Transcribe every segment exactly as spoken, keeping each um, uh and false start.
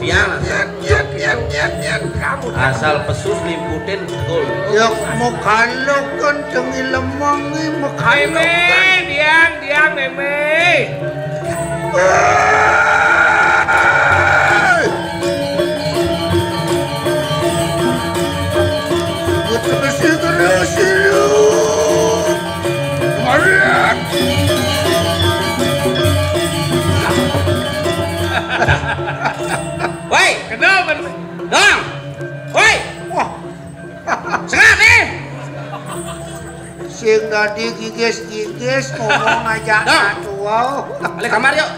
Biar. Nyen, nyen, nyen, nyen, nyen. Kamu asal pesu selimputin betul. Ya, mau kalau kan demi lemong nih, mau kalau kan. Mémé, diang, diang, Mémé. Hei! Gua terusin, terusin lu. Marian. Woi, kenapa? Dong. Woi. Wah. Sengat nih. Sing tadi gigis-gigis ngomong aja. Dong. Aduh. Balik kamar yuk.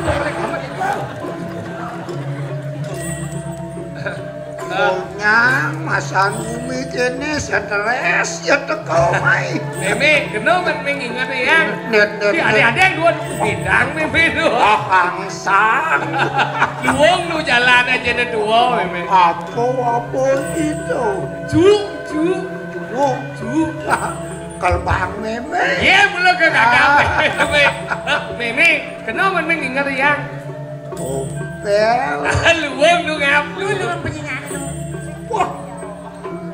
Balik kamar yuk. Konyang, masan bumi kéné stres ya teko mai. Mémé, kena men mengingat ya. Net, net, net. Ada-ada yang dua bidang Mémé tuh. Ah, angsang. Luung nu jalan aja ada dua Mémé. Apa, apa itu? Ju, ju. Oh, ju. Kelbang Mémé. Iya, belum ke kakak. Ah. Mémé. Mémé, kena men mengingat ya. Topel. Luung nu ngap. Lu, lu penyengat lu. Wah.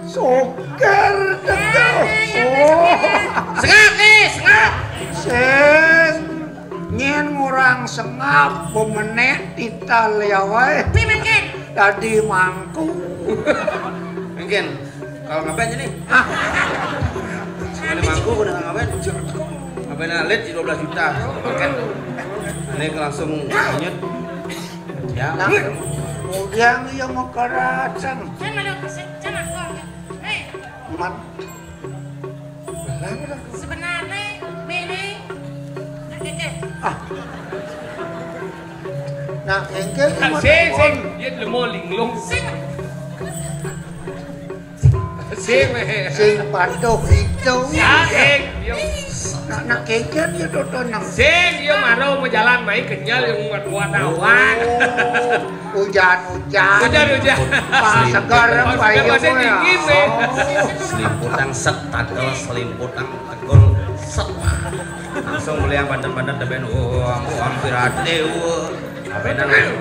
Soker tegal. Oh. Sengap nih, sengap. Sing nyen ngurang sengap bemenek tital ya wae. Pi mungkin. Dadi mangku. Mungkin. Kalau ngapain sini? Ah. Ini mangku udah ngapain? Ngapain alit di dua belas juta? Paket. Ini langsung lanjut. Ya. Nah, kemudian iya mau keracang. Kan ada, kan ada kok. Eh. Mat. Sebenarnya Mémé. Ah. Nah, engke sing, sing, dia lemo linglung. Sing. Sing, Mémé. Sing patuh itu. Ya, sing. Yo. Nak, nak kéngkén ya totonan. Sing, dia maro mau jalan mai kenyal yang nguat-nguat awan. Oh, hujan-hujan. Hujan-hujan. Pas segar, pas segar, pas dingin, Mémé. Oh. Selimputan set, tadel selimputan tegul set. Langsung beli yang banten-banten teben, oh, hampir ate, oh. Apa enak?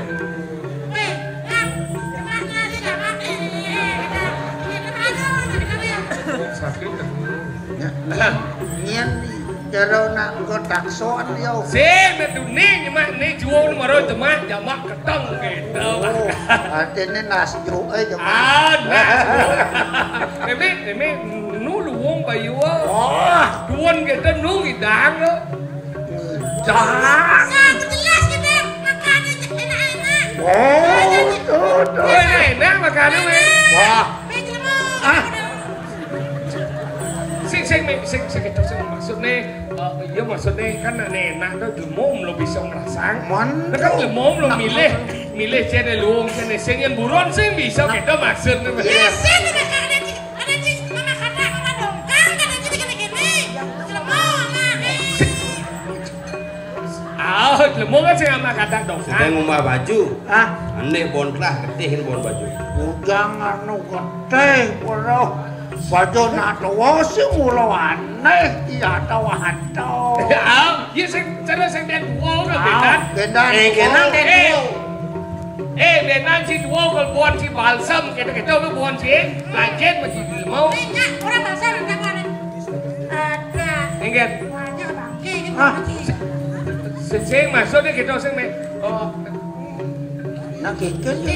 Sakit. Ya, nyen jero nak godak soan yo. Sing, nek duni nyemak ni juo maro jemak, jamak keteng gitu. Oh, artine nas juo, eh, jemak. Ah, nas juo. Mémé, Mémé, nu luung bayu. Wah. Duon gitu nu ngidang lo. Ngidang. Satu gelas gitu, makan aja enak-enak. Oh, tuh, tuh. Enak-enak makannya, Mémé. Wah. Mémé, jelema. Ah. Sing, sing, Mémé, sing, sing, itu, sing, maksudnya, eh, iya, maksudnya kan nek enak tuh jelema lo bisa ngerasang. Mantap. Kan jelema lo milih, milih cene luung, cene sing yang buron sing bisa gitu maksudnya. Iya, sing, ada, ada, ada, mama kata, mama dongkang, ada, gini, gini, gini. Jelema, nah, eh. Ah, jelema kan sing mama kata dongkang. Sudah ngumah baju. Ah, aneh bon lah, ketihin bon baju. Udah nganu getih, bro. Baju nak tuwa sing mula aneh, iya, tawa hantu. Ah, iya, sing, cara sing den tuwa, udah, ah, bedan. Bedan. Eh, kenang den tuwa. Eh, bedan si tuwa, kalau buan si balsam, kita-kita, kalau buan si, lanjut, masih mau. Eh, enggak, orang balsam, enggak, enggak ada. Ada. Enggak. Banyak, Bang. Eh, ini. Ah. Bang, sing, sing, maksudnya kita, sing, me-, oh. Nak kikir ya.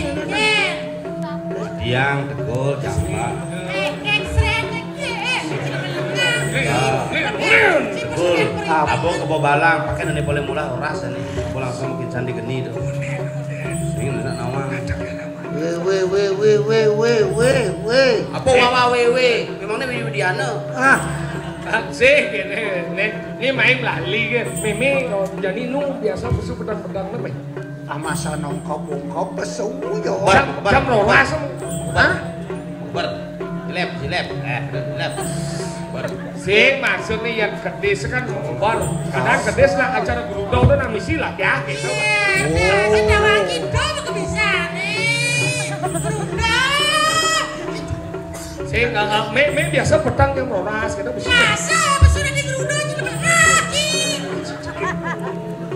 Tiang, tegul, jambak. Tegul. Abang kebo balang, pakai nani boleh mula oras ini. Abang langsung makin candi geni tuh. Ini nak nawang. Wé, wé, wé. Apa wawa wé, wé? Memangnya Widi Widiana? Ah. Sih, ini, ini, ini main lali kan. Mémé, jadi nu biasa besuk pedang-pedang, Mémé. Ah, masa nongkop-ongkop pesu yo. Bar, jam, bar, jam rolas. Bar. Hah? Bar. Silep, silep. Eh, silep. Bar. Sing, maksudnya yang gedé kan bar. Kadang gedé lah acara gerudau tuh nang misi lah ya gitu. Iya, nah, kan dawa gitu tuh bisa nih. Gerudau. Sing, eh, eh, me, me biasa petang jam rolas gitu bisa. Biasa, pas udah di gerudau aja udah lagi.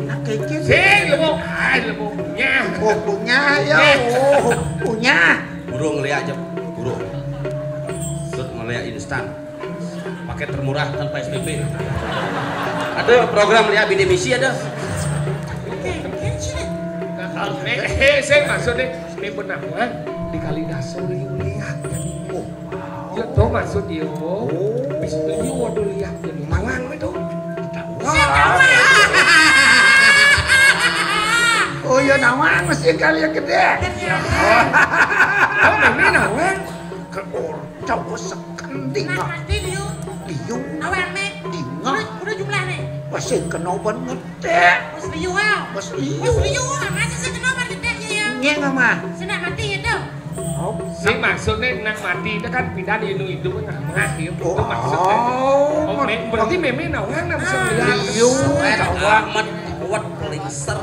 Nah, kecil. Sing, lu mau, ah, lu mau punya. Oh, punya. Ayo, oh, punya. Burung ngeliat aja, burung. Sud ngeliat instan. Paket termurah tanpa S P P. Ada program lihat bidik misi ada. Nah, kalau ini, eh, saya maksudnya, ini benar, Wan. Di Kalidaso ini lihat. Oh. Ya, tuh maksud dia. Oh. Bis beli waduh lihat jadi mawang itu. Tahu. Oh, ya nawang mesti kali yang gede. Oh, ini nawang. Ke or, cowok sekending. Nah, pasti liu. Liu. Awang nih. Dingah. Udah, udah jumlah nih. Pasti kena ban ngedek. Mas liu, ah. Mas liu. Mas liu, ah. Masa sih kena ban ngedek ya, ya? Nyeng, Mama. Senang mati itu. Oh, sing maksudnya nak mati itu kan pindah di hidup kan, nah, hidup itu maksudnya. Oh, oh, berarti meme nawang nak bisa melihat. Liu, eh, amat kuat pelingser.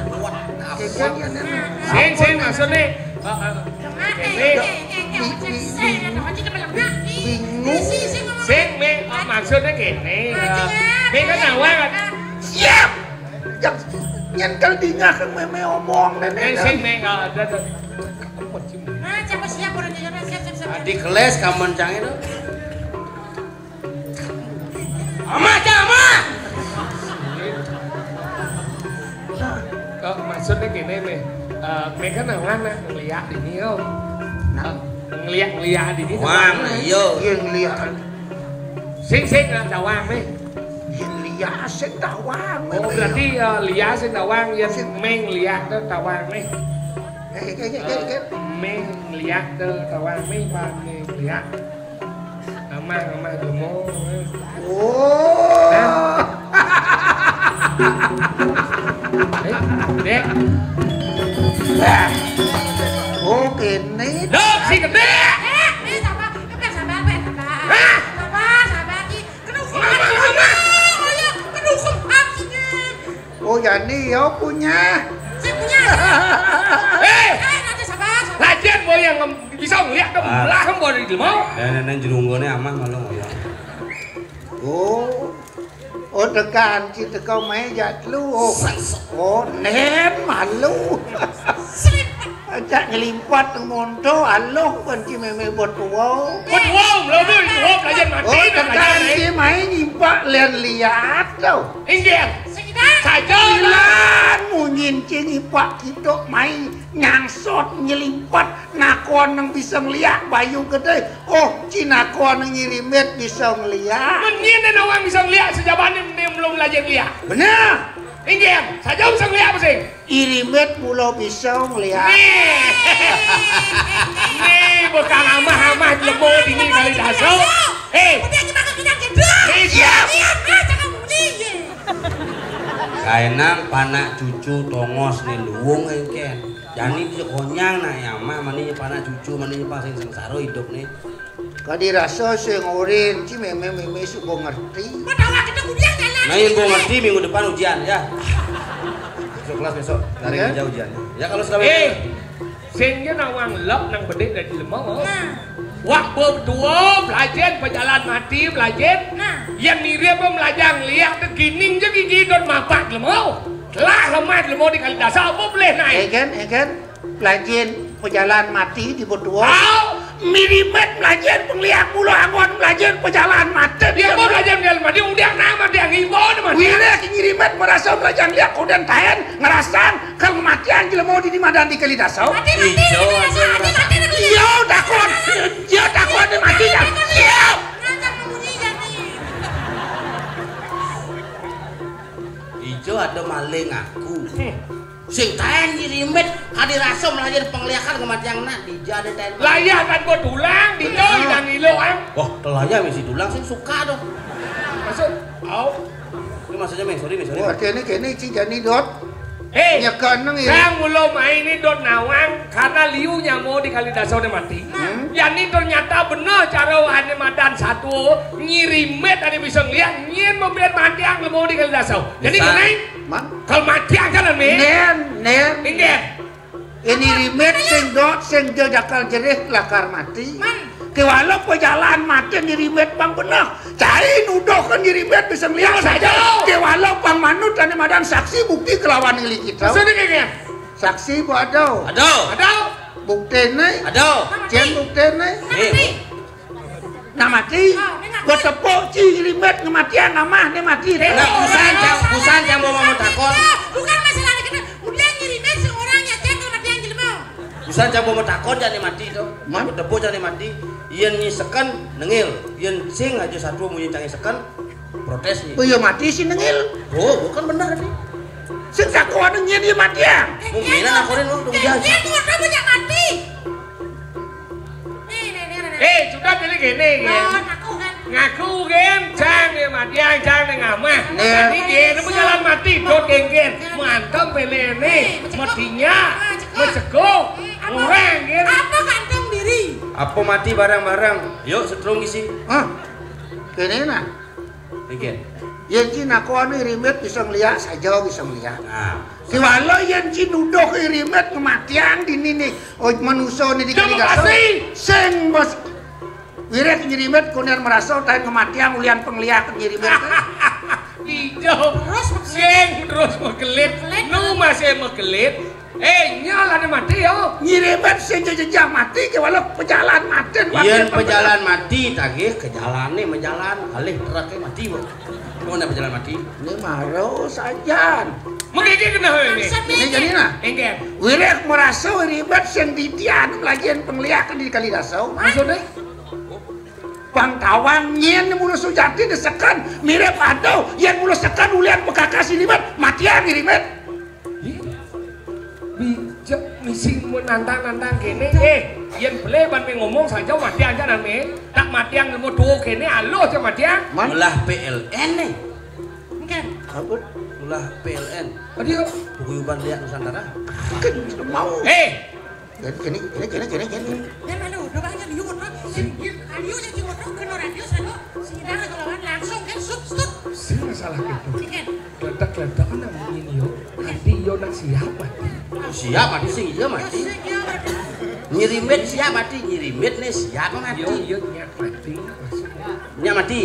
Kuat apa? Sing, sing maksudnya. Heeh. Meme. Bingung. Sing, me, oh, maksudnya gini. Meme kan nawang kan. Siap. Yang nyentel dingah ke meme omong nenek. Sing, me, ada. Nah, siapa siap orang Jakarta? Siap, siap, siap. Di kelas kamu cang itu. Ama, cang, ama. Oh, maksudnya gini nih. Eh, mereka nawang ngeliat ini, yo. Nah. Ngeliat-ngeliat ini. Wah, iya. Iya, ngeliat. Sing, sing, eh, tawang nih. Yang liat sing tawang. Oh, berarti, eh, liat sing tawang, yang meng liat tuh tawang nih. Eh, eh, eh, eh, eh. Meng liat tuh tawang nih, Pak, meng liat. Amah, amah, gemoy. Oh. Hah? Eh, Dek. Lah. Oh, kene. Dok, si gede. Eh, eh, sabar. Sabar, sabar, sabar. Hah? Sabar, sabar, Ki. Kena hukum mati. Amah, amah. Oh, iya, kena hukum mati, Ki. Oh, jani ya punya. Saya punya. Eh! Eh, nanti sabar, sabar. Lajen boy yang ngem-, bisa ngeliat dong. Ah. Belah kan boleh di lemau. Dan nenek jerunggone amah malu ngoyong. Oh. Oh, tekan, ci teko mai jatlu. Oh. Oh, nen malu. Ajak ngelimpat nang monto, aluh, kan ci meme bot wow. Bot wow, lo tu, wow, belajar mati, oh, dah tekan belajar, ci eh. Mai nyimpak lian liat tau. Inggih. Saja. Ilan munyin ci nyipak kitok mai nyangsot nyelimpat nakon nang bisa ngeliak bayu gede. Oh, ci nakon nang ngirimit bisa ngeliak. Munyin dan orang bisa ngeliak sejabane belum belajar ngeliak. Bener. Inggih, saja bisa ngeliak apa sih? Irimet mula bisa ngeliat. Nih. Nih, bekang amah-amah jelema dini kali daso. Hei. Udah kita ke kita gitu. Nih, siap. Iya, nah, jangan bunyi. Kaenang panak cucu tongos nih luwung engken. Jani bisa konyang nak ya amah mani panak cucu mani pas sing sengsara hidup nih. Kadi rasa sing orin, ci meme-meme suka ngerti. Padahal kita kuliah jalan. Nah, yang gua ngerti minggu depan ujian ya. Besok kelas besok, dari ya? Kerja ujian. Ya kalau sudah eh, sing je nawang lep nang bedik dari lemah. Nah. Wak berdua belajar pejalan mati belajar. Nah. Yang mirip pun belajar ngeliat tu gining je gigi don mapak lemah. Telah lemah lemah di kali dasar apa boleh naik? Eh kan, eh kan? Melajin pejalan mati di berdua. Au, mirimet melajin pengliak mula angon melajin pejalan mati. Dia mau melajin pejalan mati, udah nama dia ngimbau nama dia. Wira ngirimet merasa melajin liak kuden taen ngerasan kematian jelema di madan di kali dasau. Mati, mati, mati, mati, mati, mati. Iya, takut. Iya, takut dia mati ya. Iya. Ngajak membunyi jadi. Ijo ada maling aku. Sing taen ngirimit kadi rasa melajin pengliakan kematian nak dija ada taen. Layah tanpa tulang, dija hilang ilang, ang. Wah, layah misi tulang sing suka dong. Maksud, au. Ini maksudnya, Meh, sorry, Meh, sorry. Oh, artinya kene ci jani dot. Hei, nyeka neng ya. Sang mula main ini dot nawang karena liu nyamo di kali dasar mati. Hmm? Jani ternyata benar cara ane madan satu ngirimit ane bisa ngeliat nyin memberi mati ang lemo di kali dasar. Jadi bisa. Kene Man? Kalau mati angkat, Min. Nen, nen. Inggih. Ini rimit sing dot sing jo jakal jerih lakar mati. Man. Ke walau pejalan mati ni rimit bang benah. Cai nuduh kan ni rimit bisa ngeliat saja. Ke walau bang manut dan madan saksi bukti kelawan ngeli kita. Maksudnya kayak gini. Saksi apa ada? Ada. Ada. Buktiné? Ada. Cén buktiné? Né. Nah, mati. Gua tepuk ci ngirimbit ngamatiang amah né mati. Nah, busan cang, busan cang bawa mau takon. Bukan masalah kena. Udah ngirimbit seorang ya cang ngamatiang jelema. Busan cang bawa mau takon jani mati to. Man? Gua tepuk jani mati. Yén nyi seken nengil. Yén sing aja satu munyi cang seken. Protes nih. Oh iya mati si nengil. Oh, bukan benar nih. Sing sakoa nengil dia mati ya. Mungkin aku nih lu udah. Dia tuh udah banyak mati. Nih, nih, nih, nih. Eh, sudah pilih gini, gini. Oh, ngaku kan. Ngaku kan, cang dia mati, yang cang dia ngamah. Nih. Mati gini, lu jalan mati, dot genggen. Mantap pilih nih. Matinya, mencegok. Orang gini. Apa gantung diri? Apa mati bareng-bareng? Yuk, setrung isi. Hah? Kéné nah. Nggih. Yén ci nakoa anu irimbit bisa ngeliak saja bisa ngeliak. Nah. Kéwala yén ci nuduh irimbit ngamatiang dini né, oh, manusa né di kali dasa. Sing bos. Wiréh ngirimbit kondén marasa taén ngamatiang ulian pangliak ngirimbit. Ijo. Terus sing terus magelit. Nu masih magelit. Eh, nyal ada mati yo. Ngirimbit sing jejak mati kéwala pejalan mati. Yén pejalan mati tagih ke jalané majalan, alih truké mati, Bu. Mana pejalan mati? Ini maro sajan. Mengiki kena ini. Ini jadi nah. Enggak. Wiréh marasa irimbit sing didian lagian pangliak di kali dasa. Maksudnya? Pang tawang nyén mula sujati desekan mirip aduh yén mula sekan ulian pekakas irimbit matian irimbit. Ih, bijak misi menantang-nantang kéné. Eh, yén belé ban mé ngomong saja matian aja nang mé. Tak matian nemu tuh kéné aluh aja matian. Man? Melah P L N nih. Enggak. Apa? Melah P L N. Aduh. Paguyuban Liak Nusantara. Kan mau. Eh, Jadi, jadi, jadi, jadi, jadi, jadi. Yan malu, doba aja liu ngotrok. Liu yang liu ngotrok kena radio selalu. Sing dara kalau langsung kan sut sut. Sing masalah itu. Ikan. Kletak-kletak kan nang ini yo. Mati yo nak siap mati. Siap mati sing iya mati. Sing iya mati. Ngirimbit siap mati, ngirimbit né siap mati. Yo yo nyak mati maksudnya. Nyak mati.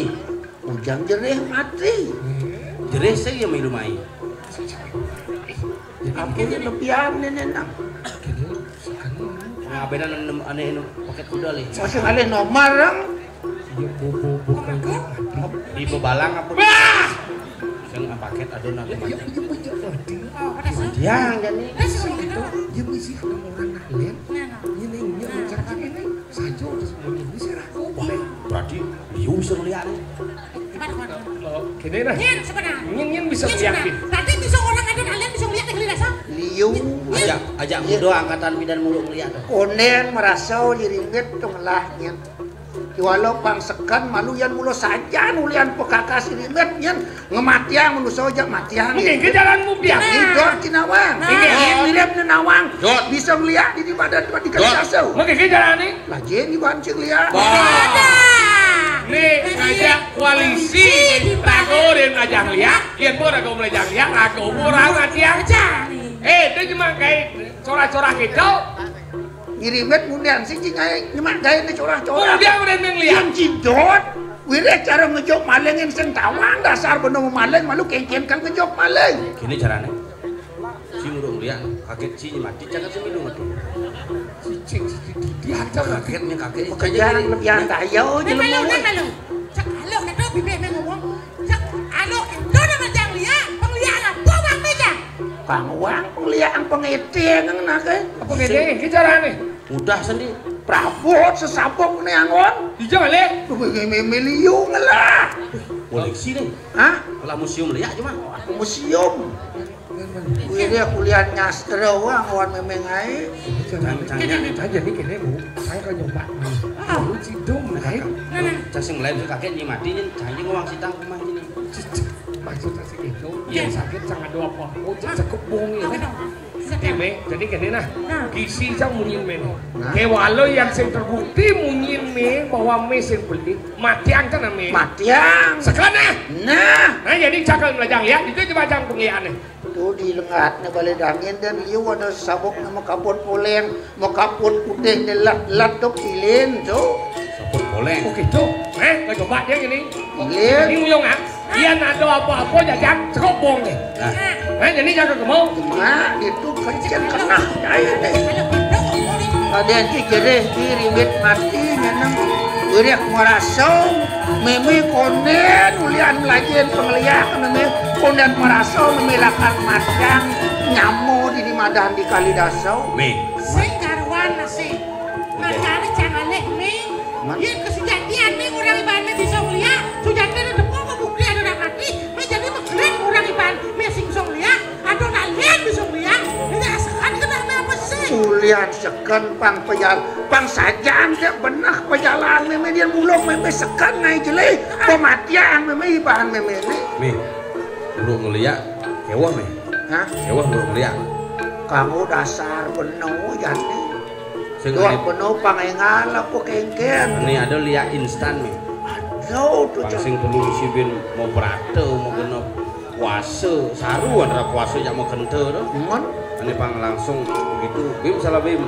Ujang jerih mati. Jerih sing iya milu mai. Ampun lebihan né nang. Nah, beda nem ané anu paket kuda lih. Masih alih nomor dong. Iya bobo bobo. Di bebalang apa? Bah! Yang paket ada nang. Iya iya iya mati. Yang jadi. Dia misi orang nak lihat. Ini ini cerita ini. Saja udah semuanya ini saya ragu. Wah, berarti liu bisa ngeliat nih. Kéné nah. Nyén sebenarnya. Nyén nyén bisa ngeliat. Tadi bisa orang ada alien bisa ngeliat dari dasar. Liu. Ajak ajak muda angkatan bidan mulu ngeliat tuh. Kondén marasa irimbit tuh ngelah nyén. Kiwala pang sekan malu yan mula sajan ulian pekakas irimbit nyén ngamatiang manusa aja matiang. Mungkin ke jalan mupian. Idor cinawang. Mungkin mirip nenawang. Bisa ngeliat di badan di kali dasa. Mungkin ke jalan nih. Lajeng dibancing liak. Wah. Nih ngajak koalisi Prabowo dan Raja Liak, yén pun Raja Liak, Raja Murah Raja. Eh, itu cuma kayak corah-corah gitu. Ngirimbit ngundian sing cing ae nyemak gaé né corah-corah. Oh, dia udah neng liak. Yang cidot, wiréh cara ngejuk malingin sing tawang dasar bener maling malu kéngkén kan ngejuk maling. Gini carané. Si murung dia kaget si mati jangan si minum mati. Cicing si dia ada kagetnya kaget. Pekerjaan lebih antai ya. Neng malu, neng malu. Cak alo neto bibih neng ngomong. Cak alo itu nama jang lia, pengliaan apa bang meja? Bang uang pengliaan pengeting nang nake. Apa ngene iki carane? Mudah sendi. Prabot sesabok ne angon. Iya le. Meme liu ngelah. Koleksi nih. Hah? Kalau museum liak cuma. Aku museum. Kuwi dia kuliah nyastra wah kawan memeng ae. Jangan jangan. Aja nih kene bu. Saya kan nyoba. Lu cidung ae. Nah, nah. Casing lain kakek ni mati ni. Jangan ngomong sitang rumah ini. Maksud saya itu. Yang sakit jangan doa apa. Oh, cukup bohong ya. Deme, jadi kene nah. Gizi cang munyin men. Kewalo yang sing terbukti munyin me bahwa me sing beli matiang kan ame. Matiang. Sekana. Nah. Nah, jadi cakal melajang ya, itu coba cang pengliane. Tuh di lengat ne bale dangin dan liu ada sabuk nama kapot poleng, mau kapot putih ne lat lat tok ilin tuh. Kapot poleng. Oke tuh. Eh, coba dia gini. Ilin. Ini uyung ah. Yén ada apa-apa jajang, cukup bong nih. Nah. Nah, jadi jaga kemau. Nah, itu kerja kena jahit nih. Ada yang jerih di riwit mati, nyeneng. Wirik merasa, meme konden, ulian melajin pengliak, meme konden merasa, meme lakar matang, nyamo di, di madan di kali dasau. Mi. Sing karuan nasi. Makanya jangan leh, Mi. Man. Yén kesujatian nih orang ibaratnya bisa ngeliat, sujatian depo membukti ada nak mati, Mi jadi menggerak orang ibarat, Mi sing bisa ngeliat, ada nak lihat bisa ngeliat, ini asakan kena apa sih? Ulian seken pang pejal, pang sajaan dia benah pejalan meme dia mulung meme seken ngai jelih, pematian meme ibahan meme ni. Mi, buruk ngeliat, kewah mi. Hah? Kewah buruk ngeliat. Kamu dasar beno jani. Sing Wah, ane beno pangengal apa kengken? Ane ada liak instan mi. Aduh, tuh Pang sing perlu isi bin mau berata, mau genep puasa, saru antara puasa jak mau kente tu. Mon? Ane pang langsung begitu. Bim salah bim.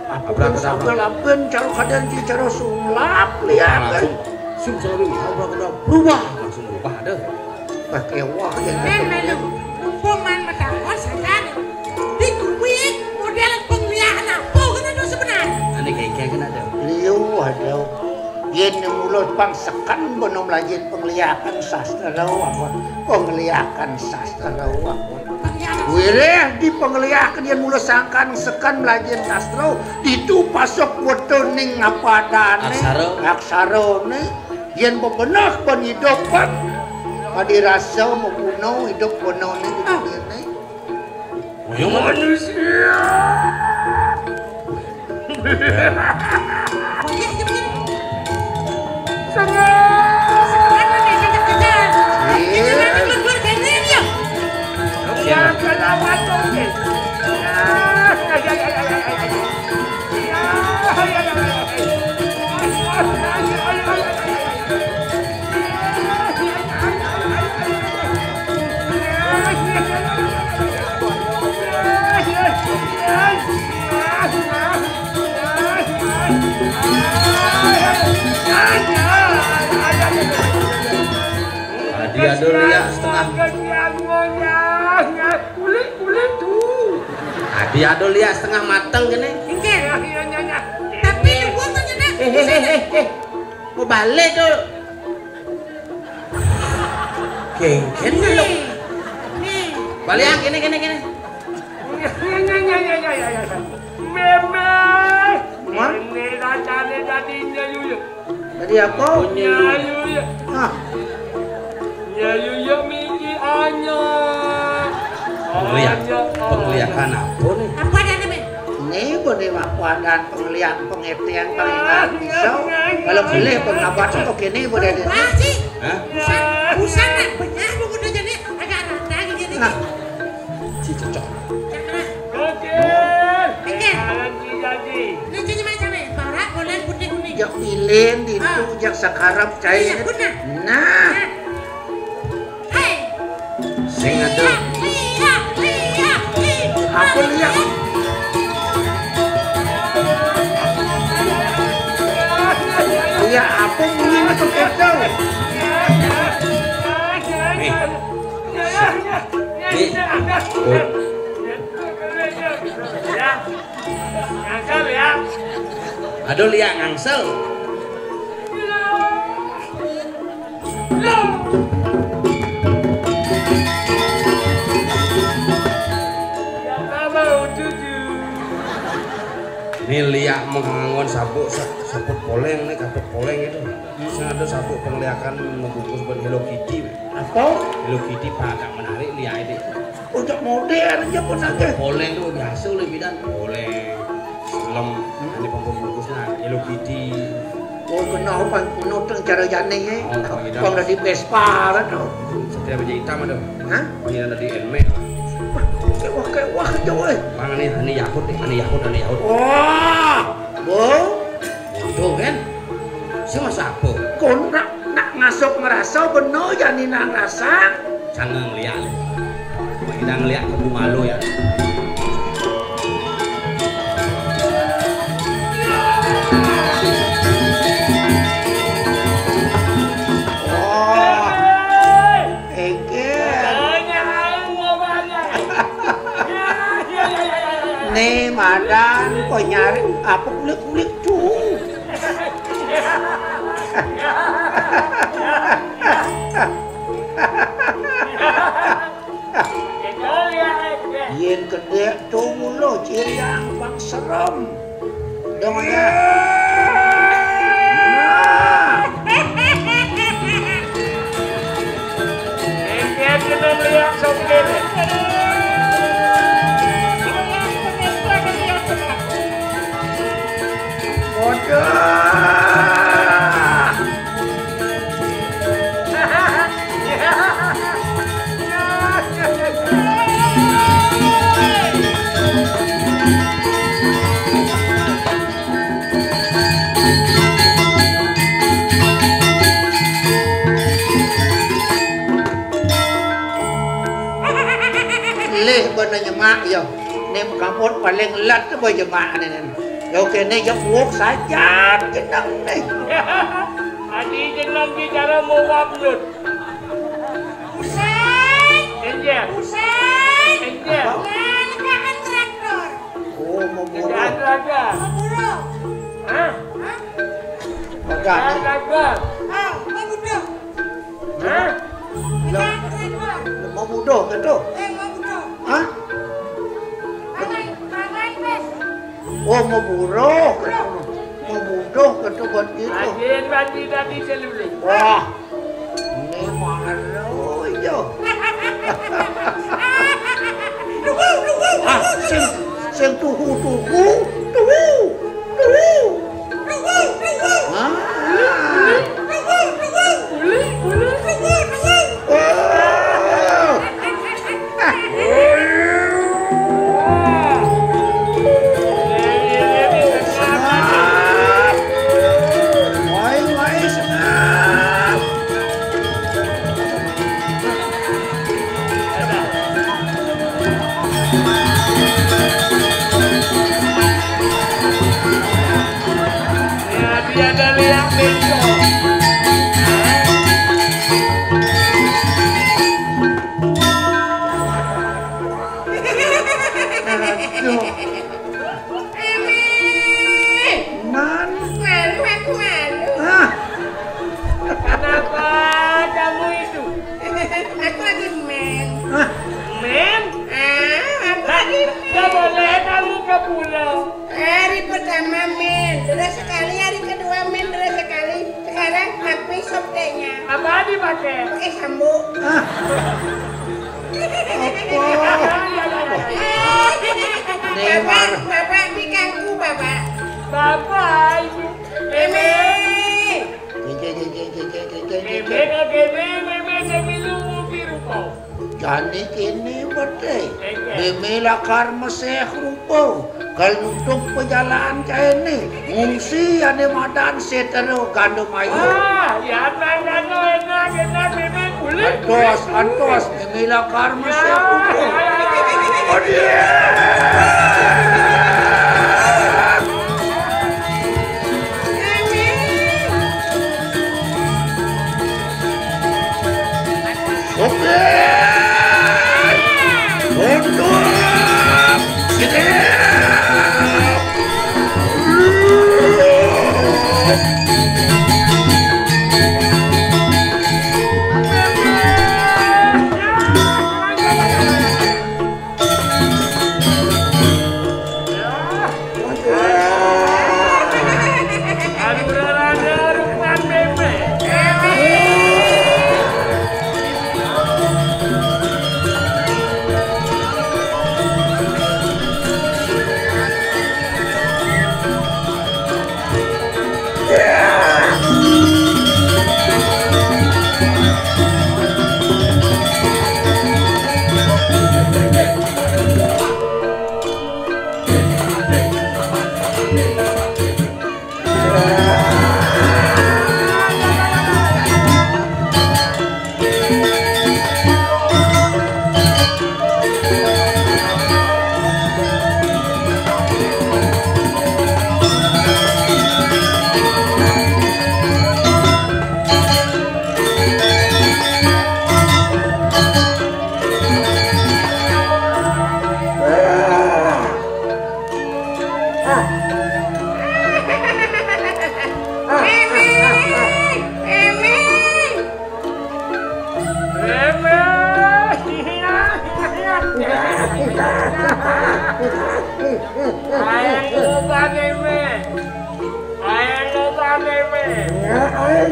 Apa Abrak pun kedabrak. Sampai laben cara keadaan di cara sulap lihat. Langsung. Sum salah bim. Abrak kedabrak. Berubah. Langsung berubah ada. Pakai wah yang Eh, melu. Mumpung man medakon sajan. Di kuwi model pengliakan apa kena tu sebenar? Ane kayak kayak kena ada. Liu ada. Yen mulut pang seken beno melajin pengliakan sastra apa? Pengliakan sastra apa? Pengliakan. Wireh di pengliakan yen mulut sangkan seken melajin sastra, ditu pasok wetu ning apa adane? Aksara. Aksarane. Yen bebenah ben idup kan. Adi rasa membunuh idup benone di dunia ni. Kaya manusia. Wayah je begini. Sangat. Sangat mana yang kejar-kejar. Ini nanti keluar dari dia. Ya, kenapa tu? Ya, ya, ya, ya, ya, ya. Adi ada liak setengah. Kulit, kulit tu. Adi ada liak setengah mateng kene. Inggih. Tapi lu buat aja dah. Eh, eh, eh, eh, eh. Mau balik tu. Kengken lu. Nih. Nih. Balik ah, kene, kene, kene. Meme. Hah? Ini rasanya jadinya yuyuk. Tadi apa? Nyayu ya. Ah. Nyayu ya miki anya. Pengliak-, pengliakan apa nih? Apa adanya, Mi? Ini boleh aku ada pengliak, pengetian, pengingat pisau. Kalau boleh pengabat oke ini boleh ada. Wah, sih. Hah? Busan, busan nak benyah buku tu jadi agak rata gitu. Nah. Si cocok. Oke. Oke. Sekarang kita di. Ini jadi macam ni. Barak, bolan, putih, kuning. Jak pilin di tu, jak sakarap cai. Iya, benar. Nah. Hei. Sing ada. Lihat, lihat, lihat. Apa lihat? Iya, apa bunyi macam kereta? Nih. Nih. Oh. Aduh, liak ngangsel. Ini liak mengangon sabuk, sa-, sabuk poleng nih, sabuk poleng itu. Saya ada sabuk pengliakan membungkus ban Hello Kitty. Apa? Hello Kitty, Pak, agak menarik, liak ini. Untuk modern aja pun ada. Poleng tu biasa le bidan. Poleng, film, ini pembungkusnya Hello Kitty. Oh, kena apa? Penuh teng cara jane, eh. Oh, bang dah di Vespa kan tu. Setiap baju hitam ada. Hah? Bang dah di Nmax. Wah, kewah, kewah, kewah. Bang, ini, ini Yahut, ini Yahut, ini Yahut. Wah, bo. Bodoh kan? Saya masa apa? Kau nak, nak ngasuh ngerasa bener, jani nak ngerasa. Jangan ngeliat. Kita ngeliat ke bunga lo ya. Oh. Eh, madan kok nyari apa kulik-kulik tuh? Yén gedé tuh mulo ciriang bang serem. Dong ya. Nah. Engké kena lihat sopir. Waduh. Lih bana nyemak ya. Ning kampung paling let apa nyemak ning. Ya kene ya wong sajat jeneng ning. Adi jeneng ki cara mowak lut. Usai. Enjel. Usai. Enjel. Nah, ledakan traktor. Oh, mau bunuh. Ledakan traktor. Mau bunuh. Hah? Hah? Ledakan traktor. Ah, mau bunuh. Hah? Ledakan traktor. Mau bunuh gitu. Eh, mau bunuh. Hah? Paman, paman, bes. Oh, mau buruh. Mau bunuh gitu buat gitu. Ajen mati tadi selulik. Wah. Ini malu ya. Ah, sing sing tuhu tuhu tuhu tuhu. Ah. Oh. Ya, dia dari yang besok. Aduh. Amin. Man. Malu aku, malu. Ah. Kenapa kamu itu? Aku lagi men. Ah. Men? Ah, aku lagi men. Nggak boleh kamu ke pulau. Hari pertama men, terus sekali, hari kedua men, terus sekali. Sekarang pakai sop tehnya. Apa dipakai? Pakai sambo. Ah. Apa? Bapak, bapak di kangku, bapak. Bapak itu. Meme. Meme kagene, meme semilu mupi rupa. Jani kene bete. Meme lakar meseh rupa. Kal nutup pejalan kaene. Ngungsi ane madan setero gandum ayu. Ah, ya, enak, enak, enak, meme kulit. Antos, antos, meme lakar meseh rupa.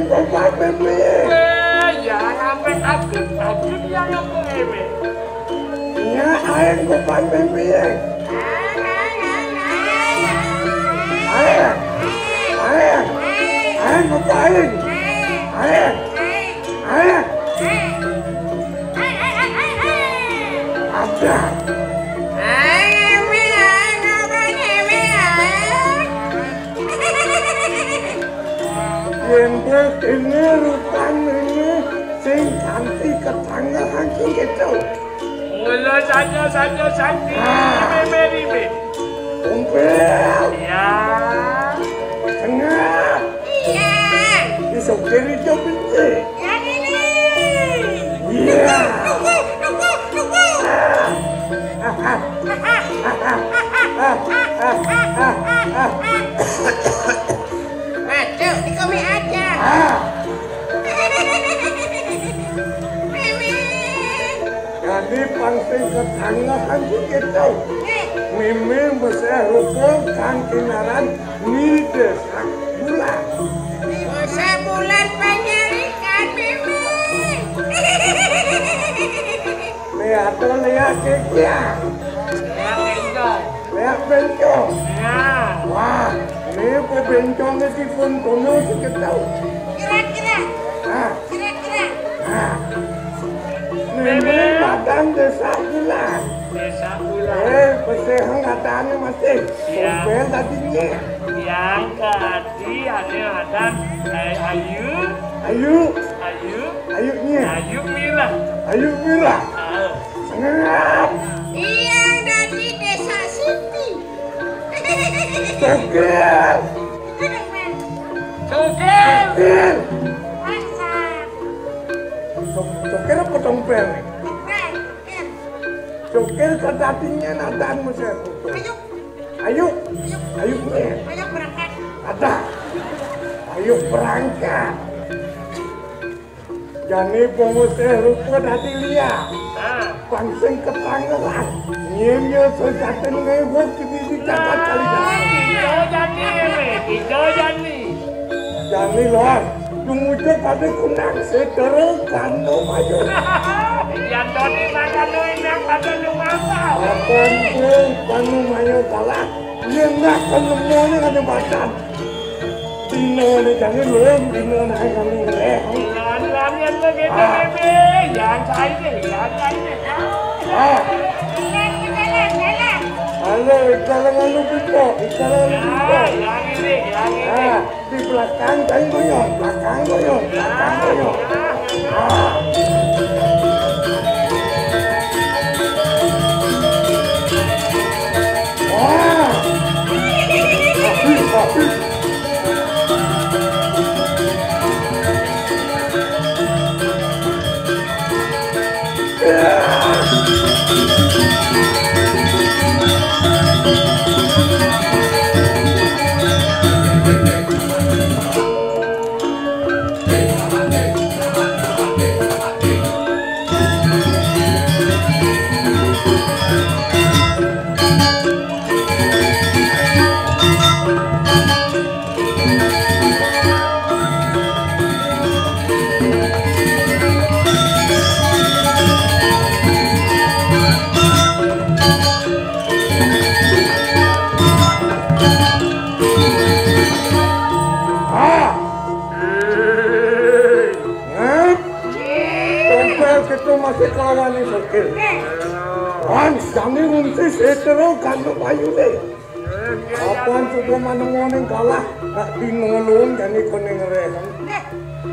Gopan meme. Weh, ya, sampai abut, abut ya, apa meme? Ya, aing gopan meme. Aing, aing, aing gopan. Aing, aing. Ada. Yén ini rupan ini sing kanti ketanggahan sing gitu. Mula saja, saja, sakti, ah, rime, rime. Kumpul. Ya. Sengap. Iya. Di sopir itu benci. Ya, ini. Iya. Aduh, di kami aja. Ah. Mimi. Jadi pang sing ketanggahan gitu. Eh. Mimi meseh rupa kang kinaran Ni Désak Bulan. Désak Bulan panyarikan, Mimi. Lihat tuh, lihat sih, ya. Lihat bencong. Lihat bencong. Ya. Wah, ini kok bencongnya dipun kono sekedau. Kira-kira. Nah. Kira-kira. Nah. Ini badan Désak Bulan. Désak Bulan. Eh, pesehang katanya masih. Iya. Sumpel tadinya. Yang tadi ada, ada, eh, Ayu. Ayu. Ayu. Ayunya. Ayu Mira. Ayu Mira. Ah. Sengap. Iya, dari Désak Siti. Cokil. Cokil. Cokil. Mantap. Cok-, cokil apa dompel nih? Dompel, cokil. Cokil kedatinya nadan mesir. Ayo. Ayo. Ayo. Ayo, nih. Ayo berangkat. Ada. Ayo berangkat. Jani pengusaha rupa dadi liya. Ah. Pang sing ketanggahan. Nyén ya sejaten ngewok di, di jagat kali dah. Ijo jani, ijo jani. Jani luar. Tumuju pada kunang setero kanu mayu. Yan doni makan duit yang pada lu ngapa? Apan ku kanu mayu kalah. Nyén nak kanu mayu kanu badan. Dina ni jani lom, dina nak kami ngereh. Lan, lan, yan begitu, ah. Bebe. Yan saya deh, yan saya deh. Ah. Halo, ikalang anu pito, ikalang anu pito. Ya, yang ini, yang ini. Ah, di belakang kan goyong, belakang goyong, belakang goyong. Ah. Wah. Habis, habis. Ah! Ngap! Tompel kita masih kawan nih, Sokil. Wan, kami ngungsi setero kandung bayune. Apan sudah manengoning kalah, nak dinolong jani koning reh.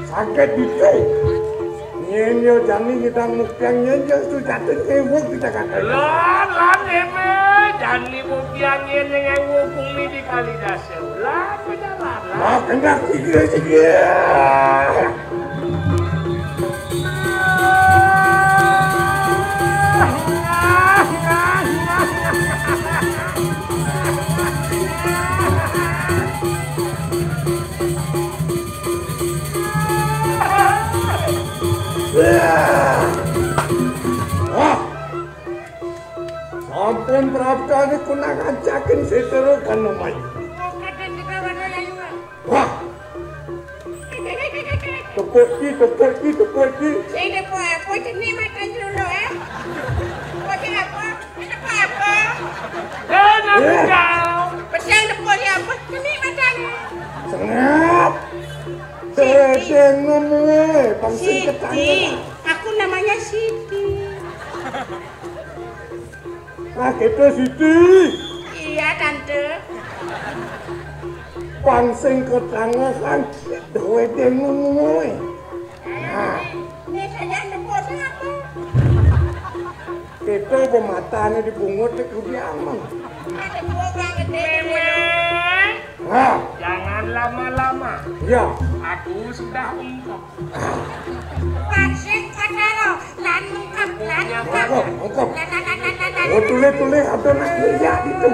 Sakit itu. Nyén ya jani ngidang mukyang nyén ya sudah jatuh ewok kita kata. Lan, lan, eme, jani mukyang nyén yang ewok bumi di kali dasar. Lan, beda lan, lan. Ah, kena sikit, sikit. Wah. Sampun prapta kunang ajakin setero kan nomai. Wah. Tepuk ci, tepuk ci, tepuk ci. Sing tepuk apa? Jenih mata jero, eh? Tepuk ci apa? Tepuk apa? Eh, nang kau. Pedang tepuk ci apa? Jenih matane. Sengap. Siti. Dedeng nemu, eh, bangsa Siti. Ketangga. Aku namanya Siti. Nah, gitu, Siti. Iya, Tante. Pang sing ketangesan, duwe dengung. Nah. Ini saya nepuk siapa? Kita pematane dibungut di kudiaman. Ada dua orang gede. Memang. Hah? Jangan lama-lama. Ya. Aku sudah ungkap. Pancing pataro, lan lengkap, lan lengkap. Ungkap, ungkap. Lan, lan, lan, lan, lan, lan. Oh, tule, tule, ada nak lihat itu.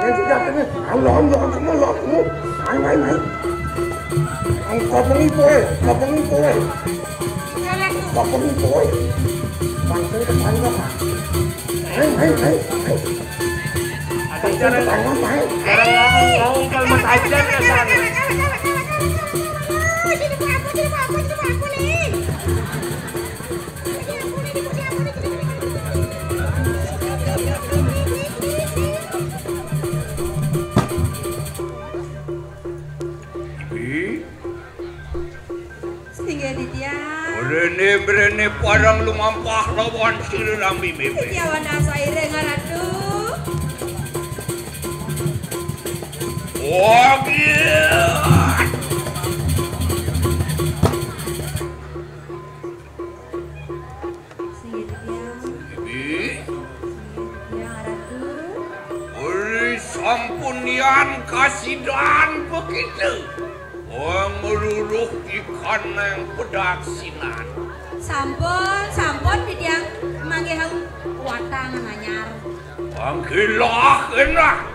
Yang sudah kena. Alon, alon, kamu, alon, kamu. Main, main, main. Ungkap ini, boy. Ungkap ini, boy. Ungkap ini, boy. Pancing pataro. Main, main, main, main. Ada cara, cara ngomong-ngomong kalau Mas Hajar nggak sana. Ih, Singgih titiang. Mrene-mrene parang lumampah lawan sira Rambi Meme. Titiang wanda saireng, Ratu. Wah, iya. Singgih titiang. Bibi. Singgih titiang, Ratu. Uli sampun yan kasidan begitu. Wong meruruh ikan nang pedaksinan. Sampun, sampun, titiang manggih hau watang anyar. Anggilah kena.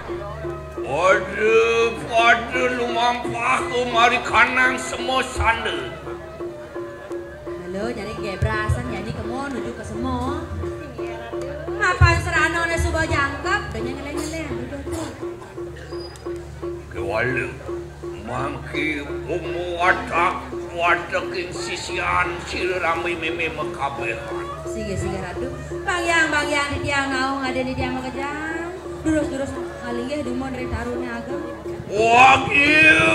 Pada, pada lumampah kemari kanang semua sandal. Halo, jadi gebrasan, jadi kemo nuju ke semua. Mapan serana ne suba jangkep, denya nyeleh-nyeleh, duduk tuh. Kewala, mangke umu watak, wateking sisian sira Rambi Meme mekabehan. Sige, sige, Ratu. Bang Yang, Bang Yang, titiang naung ada titiang makejang. Durus-durus ngalinggih dumun ring tarune ageng. Wagyu.